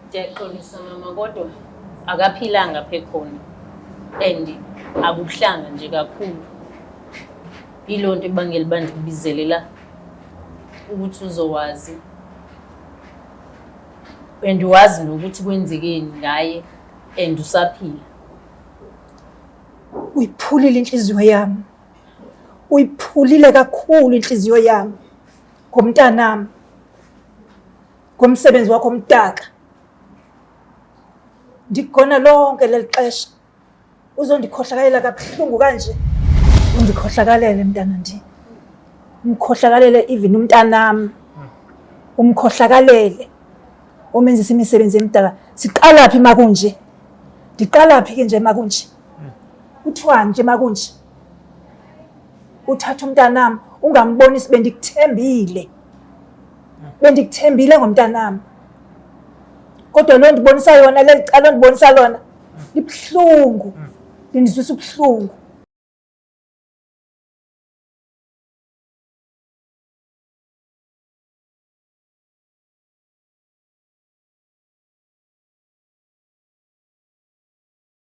Ndiyaxolisa mama, kodwa akaphilanga apha ekhona and akuhlanga nje kakhulu. Yiloo nto ebangela uba ndikubizele la ukuthi uzowazi and wazi nokuthi kwenzekeni ngaye and usaphila. Uyiphulile inhliziyo yami, uyiphulile kakhulu inhliziyo yami ngomntanami, ngomsebenzi wakho omdaka. Ndigona lonke leli xesha uzondikhohlakalela kabuhlungu kanje. Undikhohlakalele mntana ndini, umkhohlakalele even umntanami, umkhohlakalele omenzisa imisebenzi emdaka. Siqala phi makunje? Ndiqala phi ke nje makunje? Kuthiwani nje makunje? Uthatha umntanami ungambonisi, bendikuthembile, bendikuthembile ngomntanami, kodwa loo ndibonisa yona, leli cala ondibonisa lona libuhlungu, lindizwisa ubuhlungu.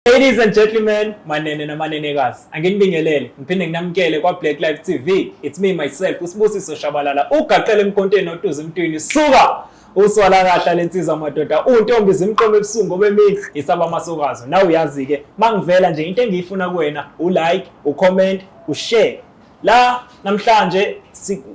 Ladies and gentlemen, manene namanenekazi, anginibingelele, ngiphinde nginamukele kwa Black Life TV. It's me myself, uSibusiso Shabalala, ugaqele emkhontweni otuza emntwini. Suka! Uswala kahla lensizwa madoda, untombi zimqome ebusuku ngoba emini isaba amasokazo. Nawe uyazi ke, mangivela nje into engiyifuna kuwena, u-like, u-comment, u-share. La namhlanje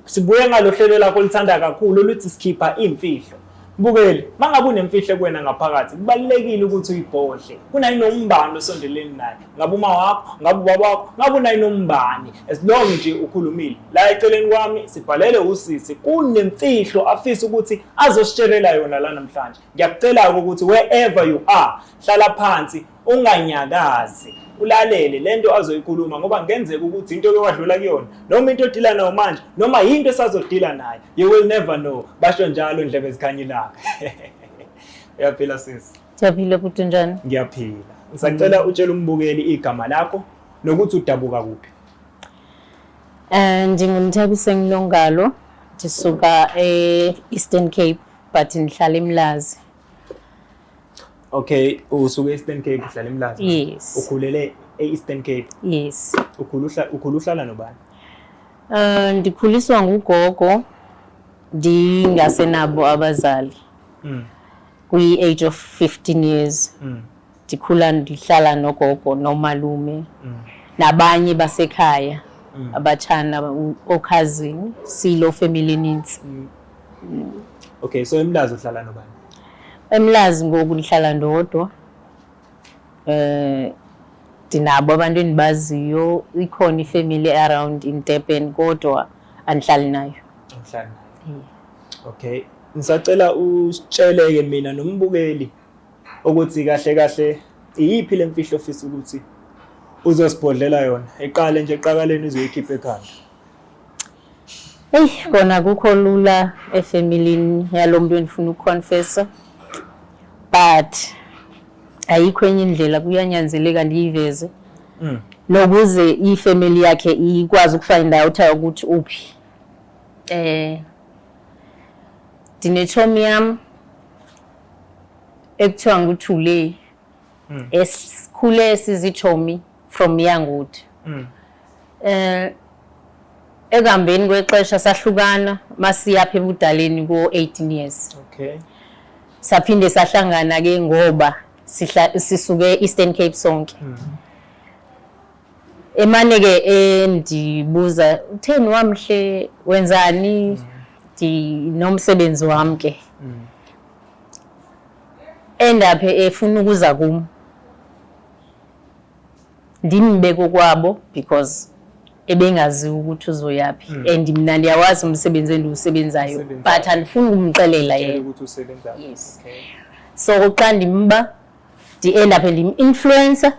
sibuye ngalohlelo lakho olithanda kakhulu oluthi sikhipha imfihlo. Mbukeli, mangabe unemfihlo kuwena ngaphakathi, kubalulekile ukuthi uyibhodle. Kunayinombani osondelene naye. Ngabe uma wakho, ngabe ubaba wakho, ngabe unayinombani. As long nje ukhulumile. La eceleni kwami sibhalele usisi kunemfihlo afisa ukuthi azositshelela yona la namhlanje. Ngiyakucela ukuthi wherever you are, hlala phansi unganyakazi ulalele lento azoyikhuluma ngoba kungenzeka ukuthi into oke kuyona noma into odila nayo manje noma yinto esazodila nayo, you will never know. Basho njalo ndlebe zikhanyilanga. Uyaphila sisi? Siyaphila bhuti, njani? Ngiyaphila. Ngisacela utshele umbukeli igama lakho nokuthi udabuka kuphi. NdinguNthabiseng Nongalo, ndisuka e-Eastern Cape but ndihlala eMlazi. Okay, usuke e-Eastern Cape, uhlala eMlazi? Yes. Ukhulele e-Eastern Cape? Yes. Ukhula uhlala nobani? Ndikhuliswa ngugogo ndingasenabo abazali. Kwi-age of 15 years. Ndikhula ndihlala nogogo nomalume nabanye basekhaya, abatshana, o-cousin, silo family enintsi. Okay, so eMlazi uhlala nobani? Emlazi ngoku ndihlala ndodwa. Ndinabo abantu endibaziyo, ikhona ifamily around in Durban kodwa andihlali nayo. Awuhlali nayo. Okay. Ngisacela usitsheleke mina nombukeli ukuthi kahle kahle iyiphi lemfihlo ofisa ukuthi uzosibhodlela yona. Iqale nje eqakaleni uzoyikhipha ekhanda. Eyi, kona kukho lula efamilini yalo muntu endifuna ukuconfessa, but ayikho enye indlela, kuyanyanzeleka ndiyiveze nokuze ifamily yakhe ikwazi ukufind out ukuthi uphi. Ndinetshomi yam ekuthiwa nguThule, esikhule sizitshomi from younghood. Ekuhambeni kwexesha sahlukana masiyapha ebudaleni ko-18 years. Saphinde sahlangana ke ngoba sisuke e-Eastern Cape sonke. Emane ke endibuza, utheni wamhle, wenzani? Ndinomsebenzi wam ke. Endaphe efuna ukuza kum. Ndimbeke kwabo because ebengazi ukuthi uzoyaphi and mina ndiyawazi umsebenzi endiwusebenzayo, but andifuni ukumxelela yena ukuthi usebenza. Yes. So xa ndimba ndi-end up ndim-influencer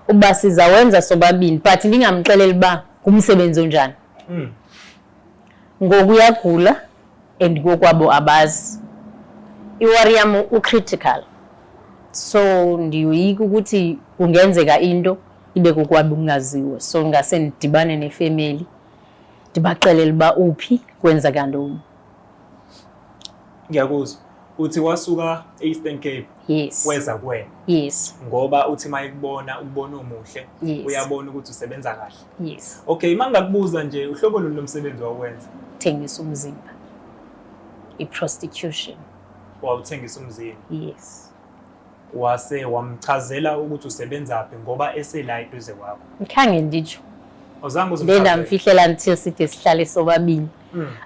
uba sizawenza sobabini, but ndingamxeleli uba ngumsebenzi onjani. Ngoku uyagula and kokwabo abazi. Iworry yam u-critical, so ndiyoyika ukuthi kungenzeka into ibe kokwabo kungaziwe, so ngase ndidibane nefemeli ndibaxelele uba uphi, kwenzeka ntoni. Ngiyakuzwa. Uthi wasuka e-Eastern Cape? Yes. Weza kuwena? Yes. Ngoba uthi uma ekubona, ukubona umuhle? Yes. Uyabona ukuthi usebenza kahle? Yes. Okay, uma ngakubuza nje, uhlobo luni lomsebenzi wawenza? Thengisa umzimba, i-prostitution. Wawuthengisa umzimba? Yes. Wase wamchazela ukuthi usebenzaphi ngoba esela eduze kwakho? Khange nditsho. Awuzange Nde uzumchazele? ndamfihlela until side sihlale sobabini,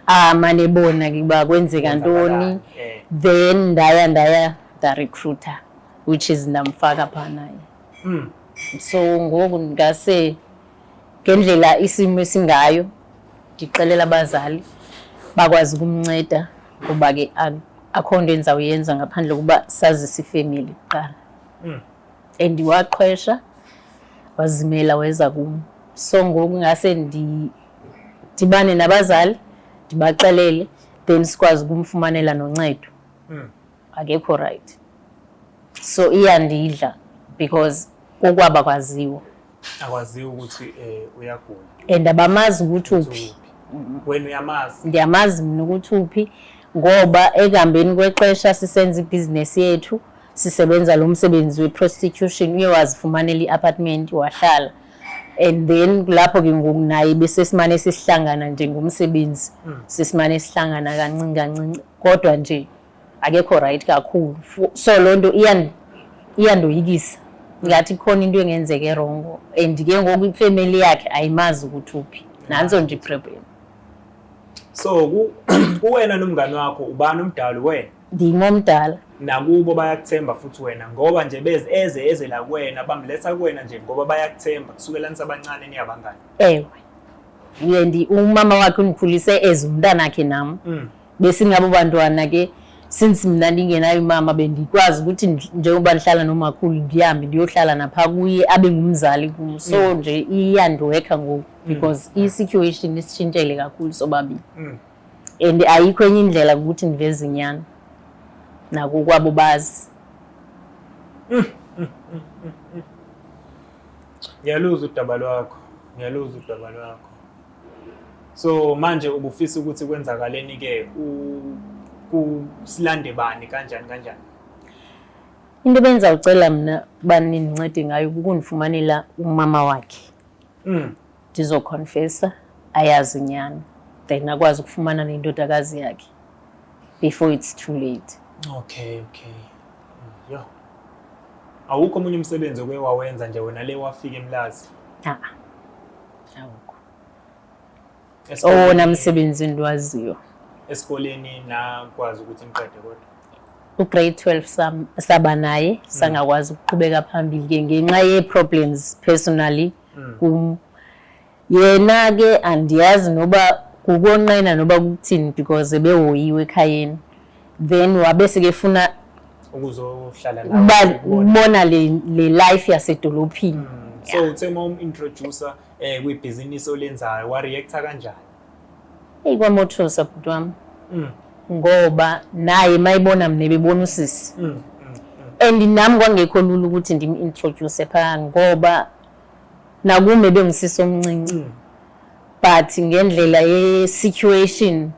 amane ebona ke uba kwenzeka ntoni. Then ndaya ndarecruiter, which is ndamfaka phaa naye. So ngoku ngase ngendlela isimo esingayo, ndixelela abazali bakwazi ukumnceda, ngoba ke akho nto endizawuyenza ngaphandle kokuba sazise ifemeli kuqala. And waqhwesha, wazimela, weza kum. So ngoku ngase ndidibane nabazali, ndibaxelele, then sikwazi ukumfumanela noncedo. Akekho right, so iyandidla because kokwaba kwaziwa. Akwaziwa ukuthi uyagula? And abamazi ukuthi uphi. Wena uyamazi? Ndiyamazi mina ukuthi uphi, ngoba ekuhambeni kwexesha sisenza ibhizinesi yethu, sisebenza lo msebenzi we-prostitution, uye wazifumanela i-apartment, wahlala, and then kulapho ke ngoku naye besesimane sisihlangana nje ngomsebenzi, sesimane sihlangana kancinci kancinci, kodwa nje akekho right kakhulu. So loo nto iyandoyikisa, ngathi kukhona into engenzeka e-wrong, and ke ngoku ifemeli yakhe ayimazi ukuthi uphi. Nantso nje iproblem. So kuwena nomngani wakho, ubani omdala, wena? Ndim omdala. Nakubo bayakuthemba futhi wena, ngoba nje beze eze la kuwena, bamletha kuwena nje ngoba bayakuthemba kusukela nisabancane, niyabangani? Ewe, and umama wakhe undikhulise as umntanakhe nam. Besingabo bantwana ke. Since mna ndingenayo umama, bendikwazi ukuthi njengoba ndihlala nomakhulu, ndihambe ndiyohlala napha kuye, abe ngumzali kum. So nje iyandiwekha ngoku because i-situation isitshintshele kakhulu sobabini. And ayikho enye indlela ukuthi ndiveze inyani nakokwabo bazi. Ngiyaluzwa udaba lwakho, ngiyaluzwa udaba lwakho. So manje ubufisa ukuthi kwenzakaleni ke, kusilande bani, kanjani kanjani? Into ebendizawucela mna uba nindincede ngayo kukundifumanela umama wakhe. Ndizoconfessa, ayazi inyani, then akwazi ukufumana nendodakazi yakhe before it's too late. Okay, yo, awukho omunye umsebenzi oke wawenza nje wena le wafika eMlazi? A, awukho. Owona msebenzi endiwaziyo. Esikoleni nakwazi ukuthi niqede kodwa? Ugrade 12 saba naye, sangakwazi ukuqhubeka phambili ke ngenxa ye-problems personally kum. Yena ke andiyazi noba kukonqena noba kukuthini, because ebehoyiwe ekhayeni, then wabe sekefuna ukuzohlala ukuba nawe, ukubona. Ukubona le life yasedolophini. So uthe uma um-introducer kwibhizinisi olenzayo, wa-reacta kanjani? Eyi, kwamothusa bhuti wami, ngoba naye mayibona mna ebebona usisi. And nami kwangekho lula ukuthi ndim-introduce phaa, ngoba nakume bengusisi omncinci. But ngendlela ye-situation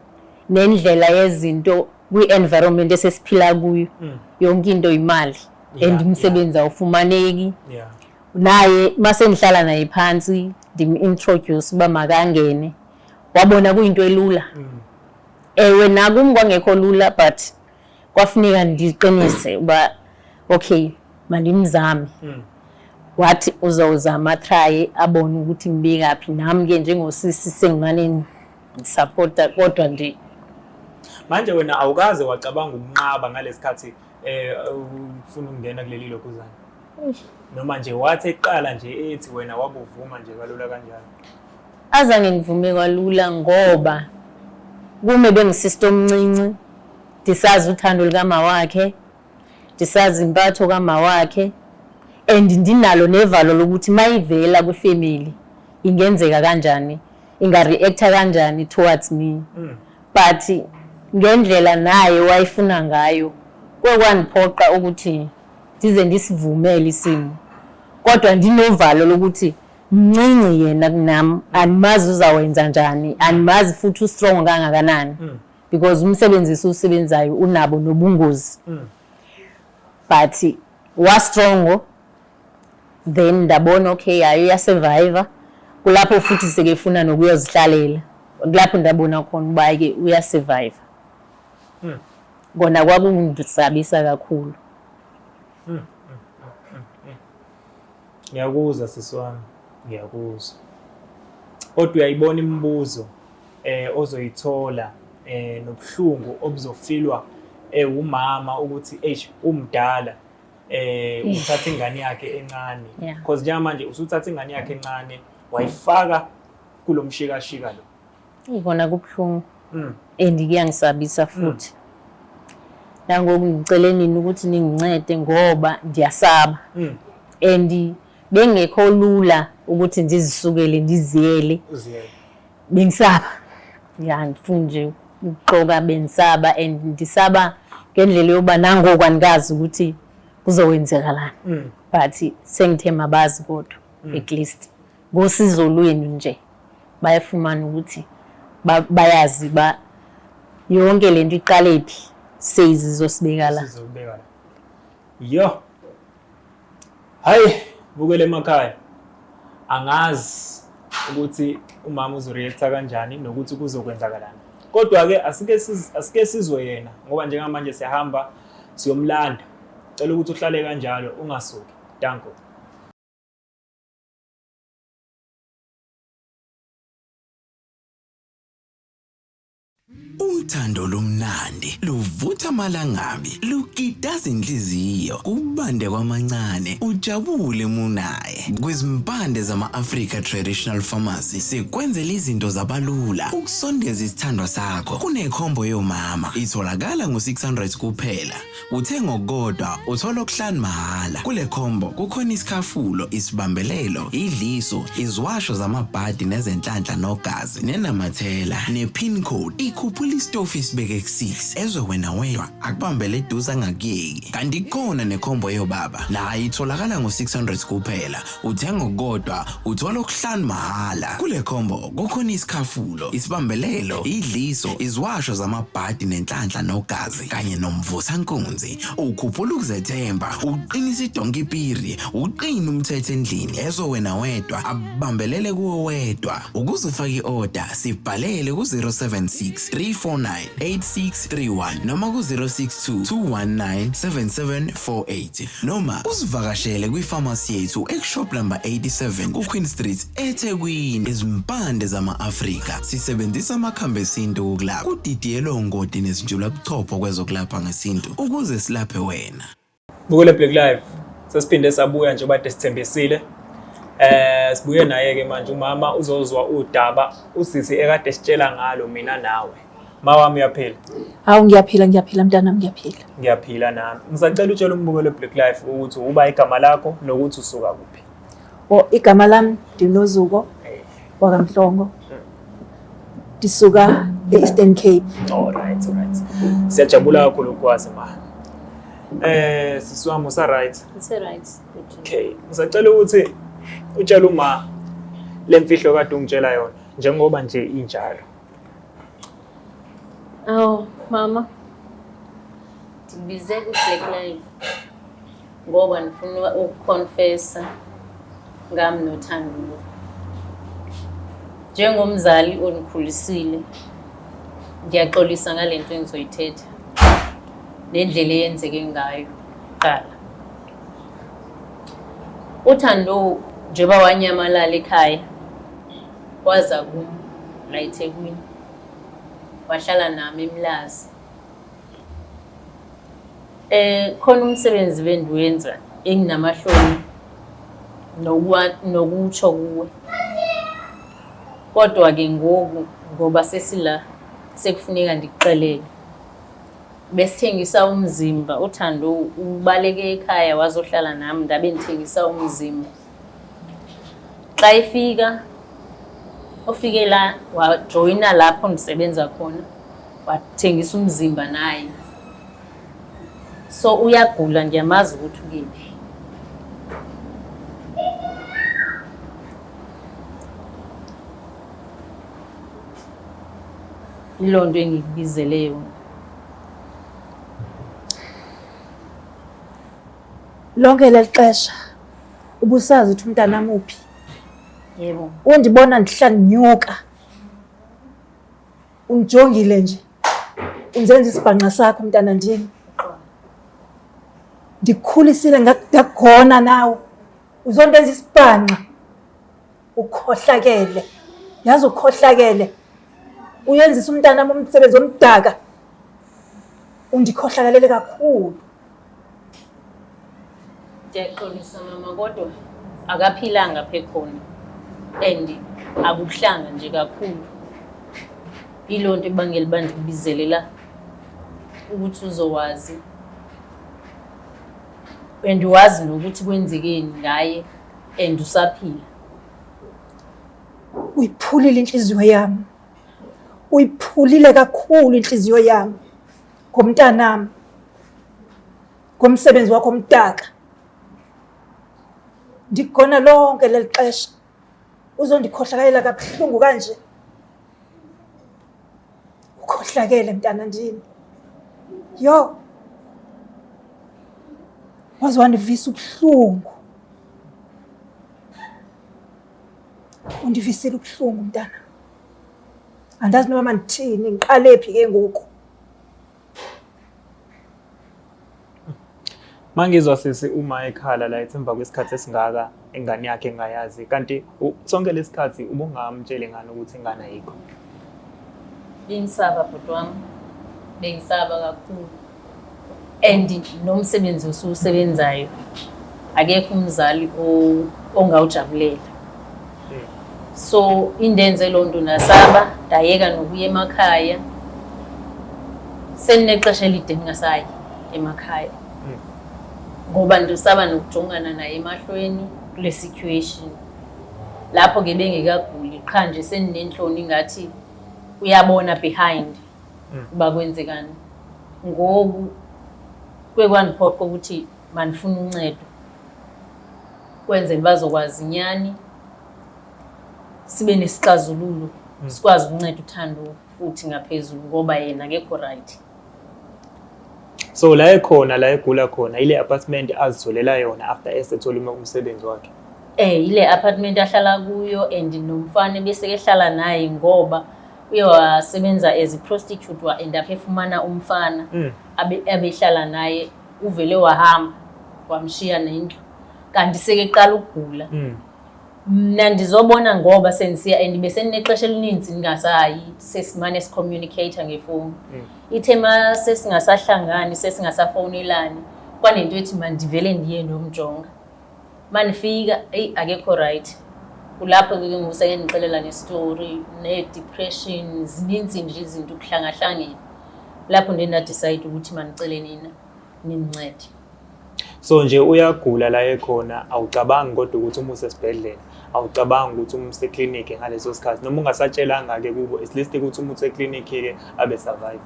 nendlela yezinto kwi-environment esesiphila kuyo, yonke into imali and umsebenzi awufumaneki. Naye mase ngihlala naye phansi, ndim-introduce uba makangene, wabona kuyinto elula. Ewe, nakum kwangekho lula, but kwafuneka ndiqinise uba okay, mandimzame. Wathi uzawuzama, try, abone ukuthi ngibekaphi. Nami ke njengosisi sengimane ngisupporta, kodwa nje. Manje wena awukaze wacabanga ukunqaba ngalesikhathi ufuna ukungena kuleli lokhuzana, noma nje wathi eqala nje ethi wena wabuvuma nje kalula kanjalo? Azange ngivume kalula, ngoba kume bengisista omncinci, ndisazi uthando likama wakhe, ndisazi impatho kama wakhe, and ndinalo nevalo lokuthi mayivela kwifamily ingenzeka kanjani, inga-reacta kanjani towards me. But ngendlela naye wayefuna ngayo, kwekwandiphoqa ukuthi ndize ndisivumele isimo, kodwa ndinovalo lokuthi mncinci yena kunam, andimazi uzawenza njani, andimazi futhi ustrong kangakanani. Because umsebenzi esiwusebenzayo unabo nobungozi. But wa-strong, then ndabona okay, hayi, uyasurvive. Kulapho futhi sekefuna nokuyozihlalela, kulapho ndabona khona uba ke uyasurvive. Kona kwakungisabisa kakhulu. Ngiyakuzwa sisi wami, ngiyakuzwa. Kodwa uyayibona imibuzo ozoyithola nobuhlungu obuzofilwa umama ukuthi eish, umdala uthatha ingane yakhe encane. Because njengamanje usuthatha ingane yakhe encane wayifaka kulomshikashika lo. Ikona kubuhlungu. And kuyangisabisa futhi. Nangoku ngicele nini ukuthi ningincede ngoba ndiyasaba. And bengekho lula ukuthi ndizisukele ndiziyele. Uziyele. Bengisaba. Ya, ngifuna nje ukuxoka, bengisaba and ndisaba ngendlela yokuba nangoku andikazi ukuthi kuzowenzekalani. But sengithe mabazi kodwa at least ngosizo lwenu nje bayafumana ukuthi bayazi ba yonke lento iqale phi, seyizosibeka la. Sizobeka la. Yo. Hayi, bukele emakhaya. Angazi ukuthi umama uzoreacta kanjani nokuthi kuzokwenzakalani. Kodwa ke asike sizwe yena ngoba njengamanje siyahamba siyomlanda. Cela ukuthi uhlale kanjalo ungasuki. Danko. Uthando lumnandi luvutha amalangabi, lukitaza inhliziyo, kubande kwamancane, ujabule munaye. Kwizimpande zama-Africa Traditional Pharmacy sikwenzela izinto zabalula ukusondeza isithandwa sakho. Kunekhombo yomama itholakala ngo-600 kuphela. Uthenga okukodwa uthola okuhlanu mahhala. Kule khombo kukhona isikhafulo, isibambelelo, idliso, iziwasho zamabhadi nezenhlanhla nogazi, nenamathela, ne-pin code. Ikhuphula isitofu isibeke ku-6 ezwe wena wedwa, akubambele eduze angakuyeki. Kanti kukhona nekhombo yobaba, nayo itholakala ngo-600 kuphela. Uthenga okukodwa uthola okuhlanu mahhala. Kule khombo kukhona isikhafulo, isibambelelo, idliso, iziwasho zamabhadi nenhlanhla nogazi kanye nomvusankunzi. Ukhuphula ukuzethemba, uqinisa idonki piri, uqine umthetho endlini ezwe wena wedwa, abambelele kuwe wedwa. Ukuze ufake i-order sibhalele ku-076 349 8631 noma ku-062 219 7748 noma usivakashele kwifamasi yethu ekushop number 87 ku-Queen Street eThekwini. Izimpande zama-Afrika sisebenzisa amakhambi esintu ukulapha, kudidiyelwe ongoti nezinjulabuchopho kwezokulapha ngesintu ukuze silaphe wena. Bukele Black Live, sesiphinde sabuya nje bade sithembisile. Sibuye naye ke manje umama uzozwa udaba usisi ekade sitshela ngalo mina nawe. Mawami, uyaphila? Hawu, ngiyaphila, ngiyaphila mntanami, ngiyaphila. Ngiyaphila nami. Ngisacela utshele umbukelo Black Life ukuthi uba igama lakho nokuthi usuka kuphi. O, igama lami Ndinozuko wakaMhlongo. Ndisuka e-Eastern Cape. All right, all right. Siyajabula kakhulu ukwazi ma. Sisi wami, usa right? It's right. Okay. Ngisacela ukuthi utshele uma lemfihlo kade ungitshela yona njengoba nje injalo. Awu mama, ndikubize ku-Black Live ngoba ndifuna ukuconfessa ngami noThando. Njengomzali onikhulisile, ngiyaxolisa ngale nto engizoyithetha nendlela eyenzeke ngayo kuqala. UThando njengoba wanyamalala ekhaya waza kum la eThekwini, wahlala nami eMlazi. Khona umsebenzi bendiwenza enginamahloni nokutsho kuwe. Kodwa ke ngoku ngoba sesila sekufuneka ndikuxelele. Besithengisa umzimba, uThando ubaleke ekhaya wazohlala nami, ndabe ndithengisa umzimba. Xa efika, ufike la wajoyina lapho ndisebenza khona, wathengisa umzimba naye. So uyagula, ndiyamazi ukuthi ukephi. Yiloo nto engikubizele yona. Lonke leli xesha ubusazi ukuthi umntanam uphi? Yebo. Undibona ndihla ndinyuka, undijongile nje, undenza isibhanxa sakho mntana ndini. Ndikukhulisile ndakugona nawe, uzondenza isibhanxa. Ukhohlakele, yazi ukhohlakele, uyenzisa umntanam umsebenzi omdaka. Undikhohlakalele kakhulu. Ndiyaxolisa mama, kodwa akaphilanga apha ekhona and akuhlanga nje kakhulu. Yiloo nto ebangela uba ndikubizele la ukuthi uzowazi and wazi nokuthi kwenzekeni ngaye and usaphila. Uyiphulile inhliziyo yami, uyiphulile kakhulu inhliziyo yami ngomntanami, ngomsebenzi wakho omdaka. Ndikugona lonke leli xesha uzondikhohlakalela kabuhlungu kanje. Ukhohlakele mntana ndini. Yho, waze wandivisa ubuhlungu. Undivisile ubuhlungu mntana. Andazi noba mandithini, ngiqale phi ke ngoku. Mangizwa sisi uma ekhala la ethi emva kwesikhathi esingaka ingane yakhe engayazi, kanti sonke lesikhathi ubungamtsheli ngani ukuthi ingane ayikho? Bengisaba bhuti wami, bengisaba kakhulu and nomsebenzi osuwusebenzayo akekho umzali ongawujabulela. So indenze loo nto ndasaba, ndayeka nokuya emakhaya. Seninexesha elide ndingasayi emakhaya ngoba ndisaba nokujongana naye emahlweni kule situation. Lapho ke bengekaguli qha nje sendinentloni ngathi uyabona behind uba kwenzekani. Ngoku kuye kwandiphoqa ukuthi mandifune uncedo kwenzele bazokwazi inyani, sibe nesixazululo, sikwazi ukunceda uThando futhi ngaphezulu ngoba yena akekho right. So la ekhona, la egula khona, ile apartment azitholela yona after esethole umsebenzi wakhe? Ile apartment ahlala kuyo and nomfana bese kehlala naye ngoba uye wasebenza as a prostitute, wa end up efumana umfana abehlala naye, uvele wahamba wamshiya nendlu kanti sekeqala ukugula. Mna ndizobona ngoba sendisiya and besenginexesha elininzi ndingasayi, sesimane sicommunicate ngefowuni. Ithe ma sesingasahlangani, sesingasafowunelani, kwanento ethi mandivele ndiye ndomjonga. Mandifika, eyi akekho right. Kulapho ke ngoku sekendixelela nestori, nee-depression, zininzi nje izinto kuhlangahlangene. Lapho ndiye ndadicide ukuthi mandicele nina nindincede. So nje uyagula la ekhona, awucabangi kodwa ukuthi umuse esibhedlela, awucabangi ukuthi umuse ekliniki ngaleso sikhathi, noma ungasatshelanga-ke kubo, at least ukuthi umuse ekliniki-ke abe survive.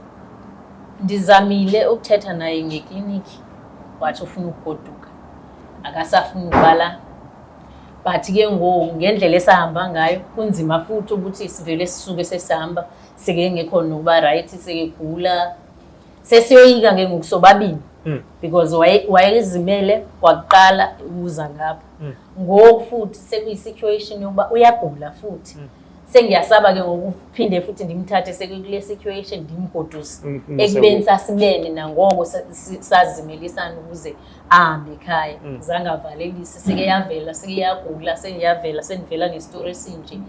Ndizamile ukuthetha naye ngekliniki, wathi ufuna ukugoduka, akasafuni ukubala. But ke ngoku ngendlela esahamba ngayo kunzima futhi ukuthi sivele sisuke sesihamba, seke ngekho nokuba right, sekegula, sesiyoyika ke ngoku sobabini. Because wayezimele kwakuqala ukuza ngapha. Ngoku futhi sekuyi-situation yokuba uyagula futhi. Sengiyasaba ke ngoku phinde futhi ndimthathe sekule situation ndimgoduse. Ekubeni sasibene nangoko sazimelisana ukuze ahambe ekhaya. Zangavalelisi, seke yavela, seke yagula, sengiyavela, sendivela ngestori esinje.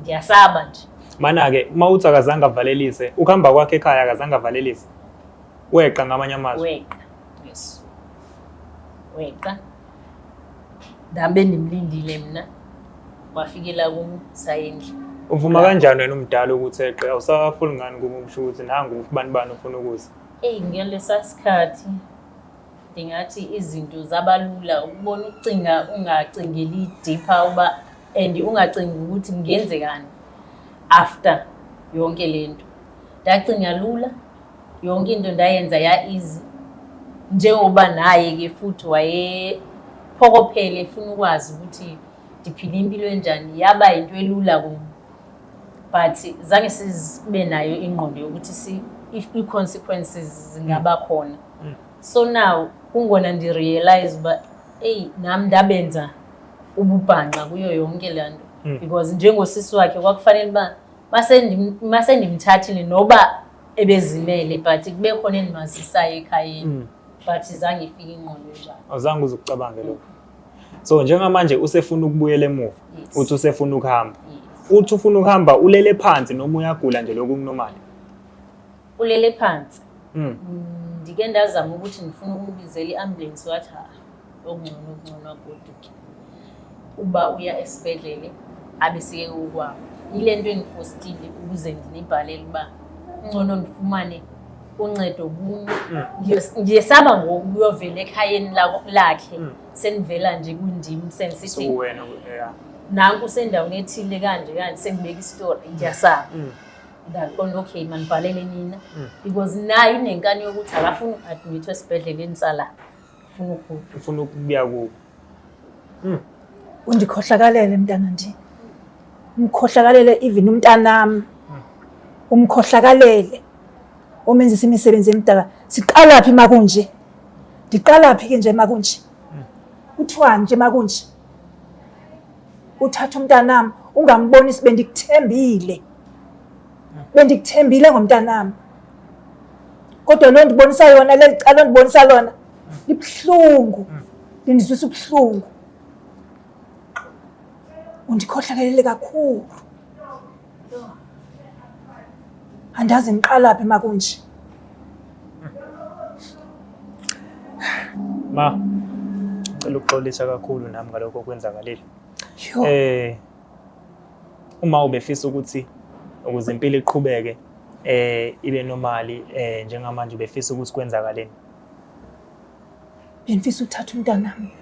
Ndiyasaba nje. Mana-ke, uma uthi akazange avalelise, ukuhamba kwakhe ekhaya akazange avalelise? Weqa ngamanye amazwi? Weqa, yes. Weqa. Ndabe ndimlindile mna, wafikela kum sayendlini. Uvuma kanjani wena umdala ukuthi eqe? Awusafuni ngani kuba usho ukuthi nangu ubani bani ufuna ukuza? Eyi, ngalesa sikhathi ndingathi izinto zabalula ukubona, ukucinga ungacingeli deeper uba and ungacingi ukuthi kungenzekani after yonke le nto. Ndacinga lula, yonke into ndayenza ya easy. Njengoba naye ke futhi wayephokophele efuna ukwazi ukuthi ndiphila impilo enjani, yaba yinto elula kum. But zange sibe nayo ingqondo yokuthi if i-consequences zingaba khona. So now kungona ndi-realize uba eyi, nam ndabenza ububhanxa kuyo yonke laa nto, because njengosisi wakhe kwakufanele uba masendimthathile noba ebezimele, but kube khona endimazisayo ekhayeni, but zange ifike ingqondo enjalo. Awuzange uze ukucabange lokho. So njengamanje usefuna ukubuyela emuva? Yes. Uthi usefuna ukuhamba? Yes. Uthi ufuna ukuhamba, ulele phansi noma uyagula nje lokhu kunormal? Ulele phansi. Ndike ndazama ukuthi ndifuna ukumbizela i-ambulance, wathi ha, okungcono okungcono agoduke, uba uya esibhedlele abe sike kokwabo. Yile nto engifostile ukuze ndinibhalele uba ngcono ndifumane uncedo kuni. Ngiyesaba ngoku kuyovela ekhayeni lakhe, sendivela nje kundim sendisithi So wena, yeah. Nanku usendaweni ethile kanje kanje, sengibeka isitori, ngiyasaba. Ndaqonda, okay, mandibhalele nina, because naye unenkani yokuthi akafuni uku-admithwa esibhedleleni sala, ufuna ukugoduka. Ufuna ukubuya kubo. Undikhohlakalele mntana ndini, umkhohlakalele even umntanam, umkhohlakalele omenzisa imisebenzi emdaka. Siqala phi makunje? Ndiqala phi ke nje makunje? Kuthiwani nje makunje? Uthatha umntanam ungambonisi. Bendikuthembile, bendikuthembile ngomntanam, kodwa loo ndibonisa yona, leli cala ondibonisa lona libuhlungu, lindizwisa ubuhlungu. Undikhohlakelele kakhulu, andazi ndiqala phi makunje. Ma, ngicela ukuxolisa kakhulu nami ngalokho okwenzakalile. Yho. Uma ubefisa ukuthi ukuze impilo iqhubeke ibe normal, njengamanje ubefisa ukuthi kwenzakaleni? Bendifisa uthatha umntanami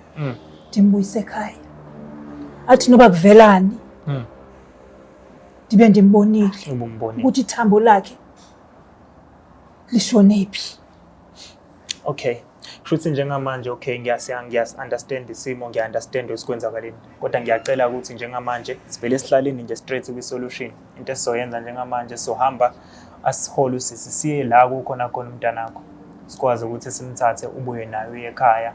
ndimbuyise ekhaya, athi noba kuvelani ndibe ndimbonile Ubumbonile. ukuthi ithambo lakhe lishone phi. Okay. Kushuthi njengamanje, okay, ngiyas understand isimo, ngiya understand esikwenzakaleni. Kodwa ngiyacela ukuthi njengamanje sivele sihlaleni nje straight kwi solution. Into esizoyenza njengamanje, sohamba asihole usisi siye la kukhona khona umntanakho. Sikwazi ukuthi simthathe, ubuye naye uye ekhaya.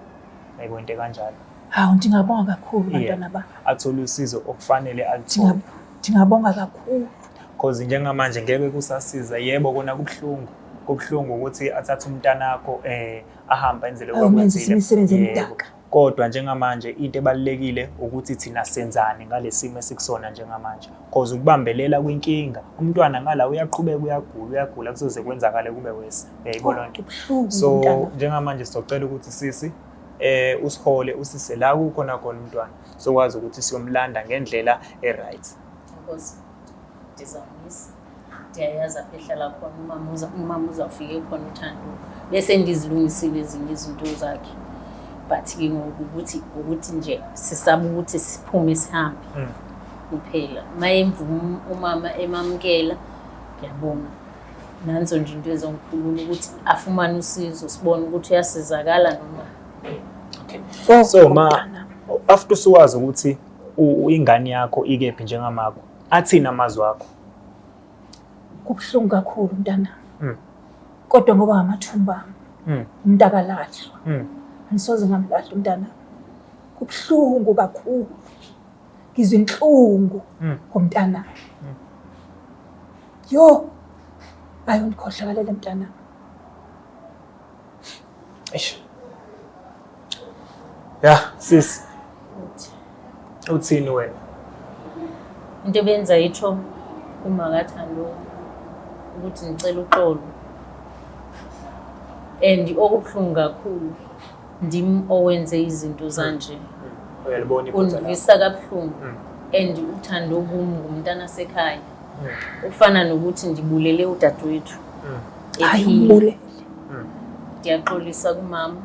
Yayibona into kanjalo. Hawu, ndingabonga kakhulu, bantwana bam. Athole usizo okufanele alithole. Ndingabonga kakhulu. Cause njengamanje ngeke kusasiza. Yebo, kona kubuhlungu. Kubuhlungu ukuthi athathe umntanakho ahambe enze lokho Ayomenzisa akwenzile. imisebenzi Yebo. emdaka. Kodwa njengamanje into ebalulekile ukuthi thina senzani ngalesimo esikusona njengamanje. Cause ukubambelela kwinkinga, umntwana ngala uyaqhubeka uyagula, uyagula, kuzoze kwenzakale kube worse. Uyayibona nto. Kubuhlungu So mntana. njengamanje sizocela ukuthi sisi usihole usise la kukhona khona umntwana. Sokwazi ukuthi siyomlanda ngendlela e-right. Inkosi, ndizawumisa, ndiyayazi apho ehlala khona umama, umama uzawufika khona uThando, bese ndizilungisile ezinye izinto zakhe, but ke ngoku ukuthi nje sisaba ukuthi siphume sihambe kuphela. Uma emvuma umama, emamukela, ngiyabonga. Nanso nje into ezongikhulula ukuthi afumane usizo, sibone ukuthi uyasizakala noma Okay. Oh, So ma, mntana. after usuwazi ukuthi ingane yakho ikephi njengamakho, athini amazwi akho? Kubuhlungu kakhulu mntana. Kodwa ngoba ngamathumba ami, umuntu akalahlwa. Andisoze ngamlahla umntana. Kubuhlungu kakhulu. Ngizwa inhlungu ngomntana. Yo. Ayo, ndikhohlakalele mntana. Eish. Ya, sis. Uthini wena? Into ebenza itsho kumakaThando ukuthi ngicela uxolo, and okubuhlungu kakhulu ndim owenze izinto zanje. Uyalibona iphutha lakho. Undivisa kabuhlungu, and uThando kum ngumntana sekhaya, ukufana nokuthi ndibulele udadewethu Hayi, ephila. umbulele. Ndiyaxolisa kumama.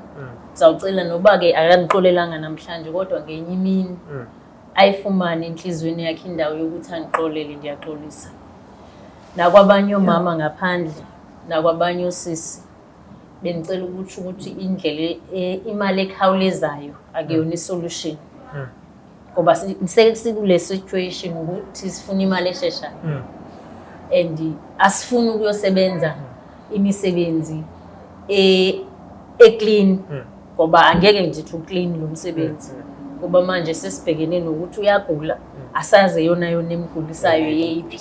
Ndizawucela noba ke akandixolelanga namhlanje, kodwa ngenye imini ayifumane enhliziyweni yakhe indawo yokuthi angixolele. Ndiyaxolisa nakwabanye oomama ngaphandle, nakwabanye osisi. Bendicela ukutsho ukuthi indlela imali ekhawulezayo akuyona isolution, ngoba sikule situation ukuthi sifuna imali esheshayo. And asifuni ukuyosebenza imisebenzi e-clean, ngoba angeke ngithi u-clean lo msebenzi, ngoba manje sesibhekene nokuthi uyagula, asazi yona yona emgulisayo yeyiphi.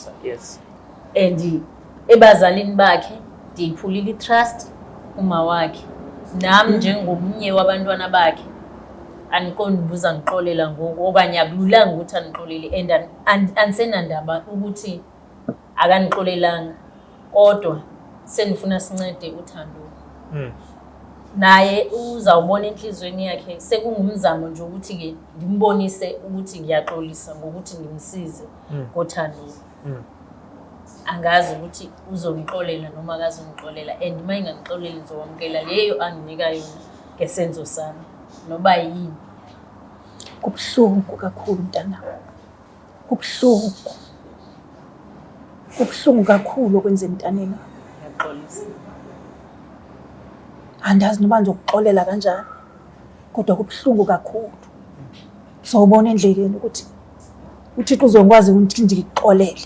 And ebazalini bakhe ndiyiphulile i-trust, uma wakhe nami njengomnye wabantwana bakhe andiqondi uba uzandixolela ngoku, okanye akululanga ukuthi andixolele, and andisenandaba ukuthi akandixolelanga, kodwa sendifuna sincede uThando. Naye uzawubona enhliziyweni yakhe sekungumzamo nje ukuthi-ke ngimbonise ukuthi ngiyaxolisa ngokuthi ngimsize ngoThando. Angazi ukuthi uzongixolela noma akazongixolela, and uma engangixoleli ngizowamukela leyo anginika yona ngesenzo sami noba yini. Kubuhlungu kakhulu mntanami, kubuhlungu, kubuhlungu kakhulu okwenza emntaneni. Ngiyaxolisa. Andazi noma ngizokuxolela kanjani, kodwa kubuhlungu kakhulu. Sowubona endleleni ukuthi uThixo uzokwazi ukuthi ngikuxolele,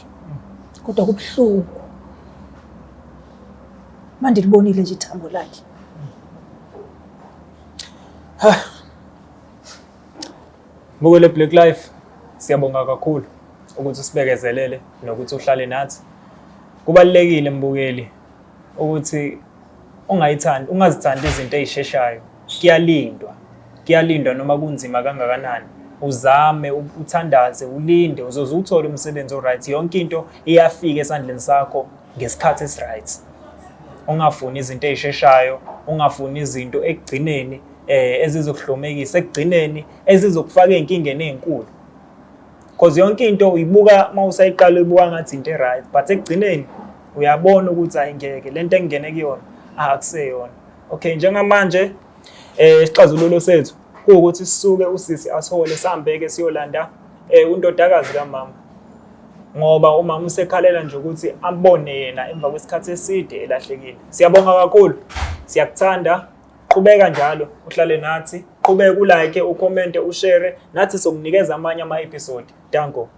kodwa kubuhlungu. Manje ndilibonile nje ithambo lakhe. Mbukeli Black Life, siyabonga kakhulu ukuthi usibekezelele nokuthi uhlale nathi. Kubalulekile mbukeli ukuthi ungayithandi, ungazithandi izinto ey'sheshayo. Kuyalindwa, kuyalindwa noma kunzima kangakanani. Uzame, uthandaze, ulinde, uzoze uwuthole umsebenzi o-right. Yonke into iyafika esandleni sakho ngesikhathi esi-right. Ungafuni izinto ey'sheshayo, ungafuni izinto ekugcineni ezizokuhlomekisa, ekugcineni ezizokufaka ey'nkingeni ey'nkulu. Because yonke into uyibuka uma usayiqala uyibuka ngathi into e-right, but ekugcineni uyabona ukuthi hayi ngeke le nto engingene kuyona akuseyona. Okay, njengamanje isixazululo sethu kuwukuthi sisuke usisi asihole sihambeke siyolanda undodakazi kamama, ngoba umama usekhalela nje ukuthi ambone yena emva kwesikhathi eside elahlekile. Siyabonga kakhulu, siyakuthanda. Qhubeka njalo uhlale nathi, qhubeka u-like, u-comment, u-share nathi, sokunikeza amanye ama-episode. Danko.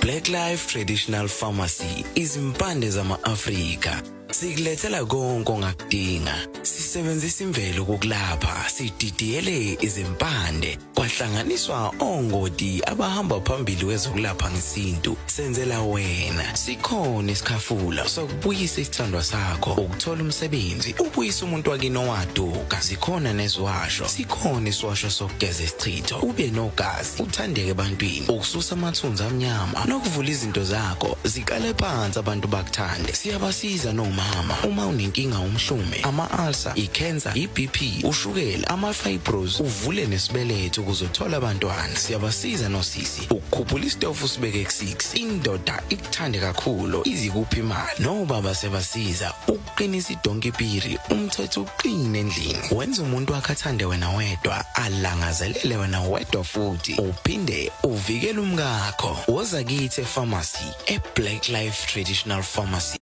Black Life Traditional Pharmacy, izimpande zama-Afrika. Sikulethela konke ongakudinga. Sisebenzisa imvelo ukukulapha, sididiyele izimpande, kwahlanganiswa ongoti abahamba phambili kwezokulapha ngesintu. Senzela wena. Sikhona isikhafula sokubuyisa isithandwa sakho, ukuthola umsebenzi, ubuyisa umuntu wakini owaduka. Zikhona neziwasho, sikhona isiwasho sokugeza isichitho, ube nogazi, uthandeke ebantwini, ukususa amathunzi amnyama nokuvula izinto zakho ziqale phansi abantu bakuthande. Siyabasiza nomama uma unenkinga, umhlume, ama-ulcer, i-cancer, i-BP, ushukela, ama-fibros, uvule nesibeletho ukuze uthole abantwana. Siyabasiza nosisi ukukhuphula isitofu usibeke ku-6, indoda ikuthande kakhulu, izikuphi imali. Nobaba siyabasiza ukuqinisa idonki piri, umthetho uqine endlini, wenza umuntu wakhe athande wena wedwa, alangazelele wena wedwa, futhi uphinde uvikele umkakho. Woza kithi e-pharmacy, e-Black Life Traditional Pharmacy.